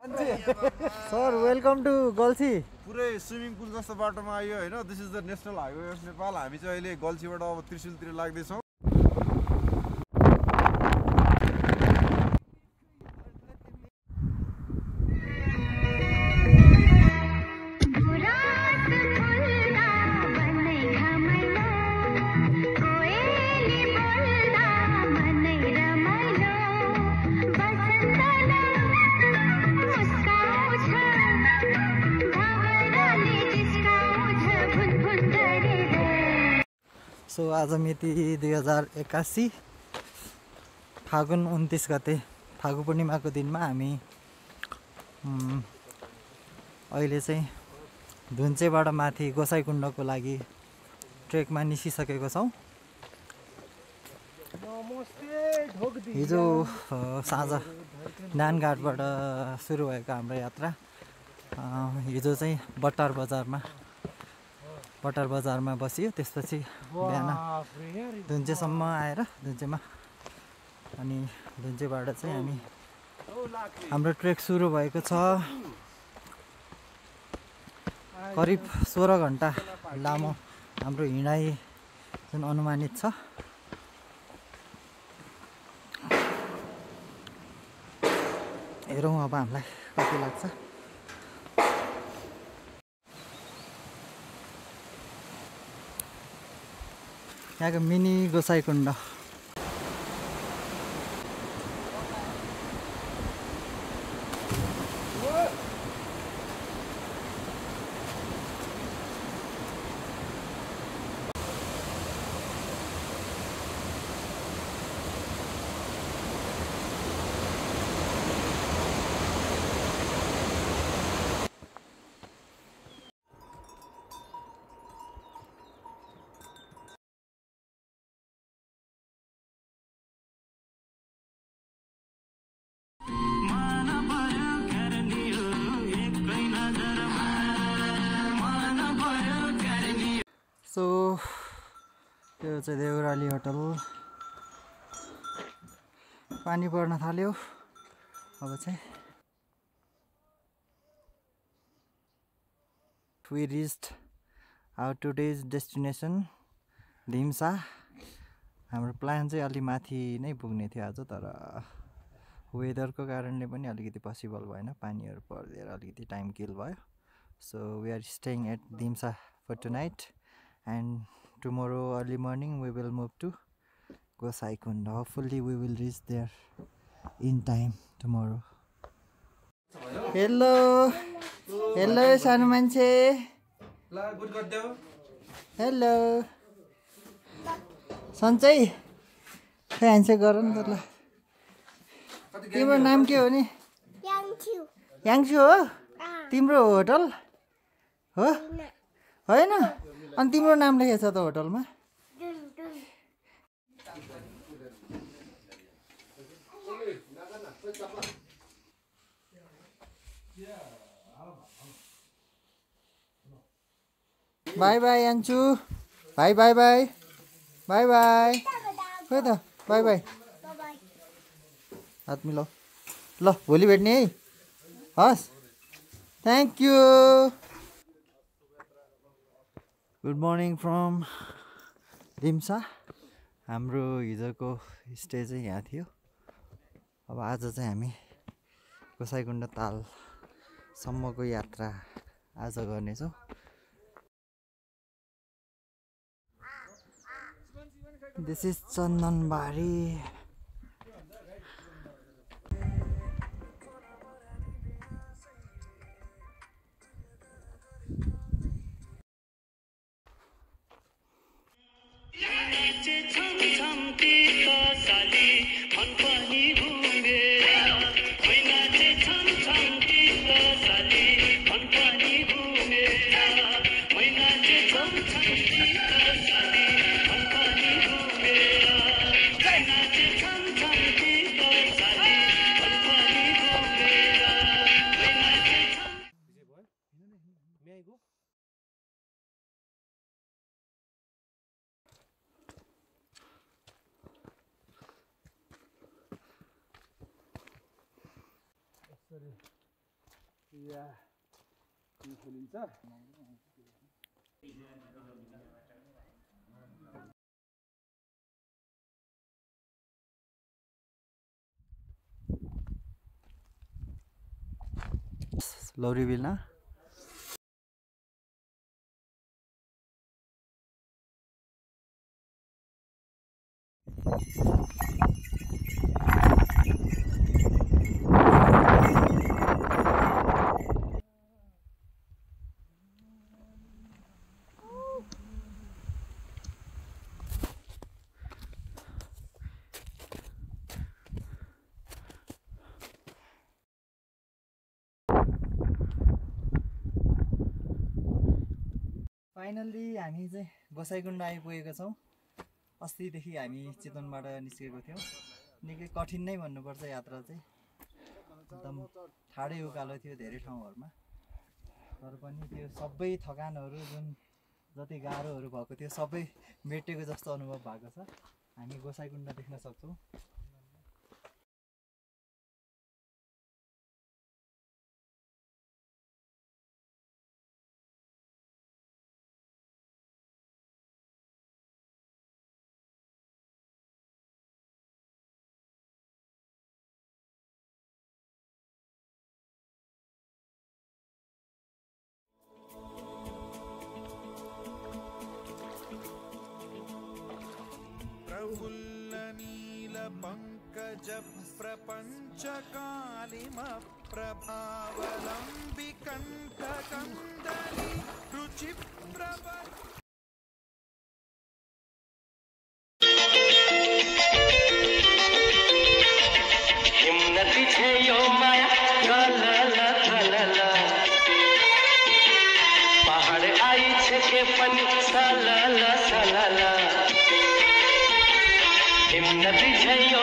Sir welcome to गल्छी। पुरै swimming pool जस्तो बाटोमा आयो हैन। This is the national highway of Nepal. हामी चाहिँ अहिले गल्छीबाट अब त्रिशुलतिर लाग्दैछौँ। सो आज मिति 2081 फागुन 29 गते फागु पूर्णिमाको दिनमा हामी अहिले चाहिँ धुन्चेबाट माथि गोसाइकुण्डको लागि ट्रेकमा निस्किसकेको छौँ। हिजो साँझ नानघाटबाट सुरु भएको हाम्रो यात्रा हिजो चाहिँ बटर बजारमा बसियो। त्यसपछि बिहान धुन्चेसम्म आएर धुन्चेमा अनि धुन्चेबाट चाहिँ हाम्रो ट्रेक सुरु भएको छ। करिब 16 घन्टा लामो हाम्रो हिँडाइ जुन अनुमानित छ। हेरौँ अब हामीलाई कति लाग्छ। यहाँको मिनी गोसाइकुण्ड सो त्यो चाहिँ देउराली होटल। पानी पर्न थाल्यो अब चाहिँ। We reached our today's destination धिम्सा। हाम्रो प्लान चाहिँ अलि माथि नै पुग्ने थियो आज, तर वेदरको कारणले पनि अलिकति पोसिबल भएन। पानीहरू परिदिएर अलिकति टाइम किल भयो। So we are staying at Dhimsa for tonight and tomorrow early morning we will move to Gosaikunda. Hopefully we will reach there in time tomorrow. Hello सानो मान्छे। हेलो सन्चै खै ह्यान्डसेक गर न त। ल तिम्रो नाम के हो नि? याङ्छु हो तिम्रो होटल हो? होइन अनि तिम्रो नाम लेखेको छ त होटलमा? बाई बाई यान्छु। Bye bye bye bye bye खोइ त बाई बाई। हात मिलाऊ ल, भोलि भेट्ने है। हस् thank you. Good morning from Dhimsa. हाम्रो हिजोको स्टे चाहिँ यहाँ थियो। अब आज चाहिँ हामी गोसाइकुण्ड तालसम्मको यात्रा आज गर्नेछौँ। This is चन्दनबारी। या खोलिन्छ लौरी बिलना फाइनल्ली हामी चाहिँ गोसाइकुण्ड आइपुगेका छौँ। अस्तिदेखि हामी चितवनबाट निस्केको थियौँ। निकै कठिन नै भन्नुपर्छ यात्रा चाहिँ, एकदम ठाडै उकालो थियो धेरै ठाउँहरूमा, तर पनि त्यो सबै थकानहरू जुन जति गाह्रोहरू भएको थियो सबै मेटेको जस्तो अनुभव भएको छ। हामी गोसाइकुण्ड देख्न सक्छौँ। प्रफुल्लनीलपङ्कज प्रपञ्चकालिमप्रभावलम्बिकण्ठकन्दली रुचिप्रभ हिम्मती छे यो माया कलला कलला पहाड आई छे के पनि सलला सलला हिम्मती छे यो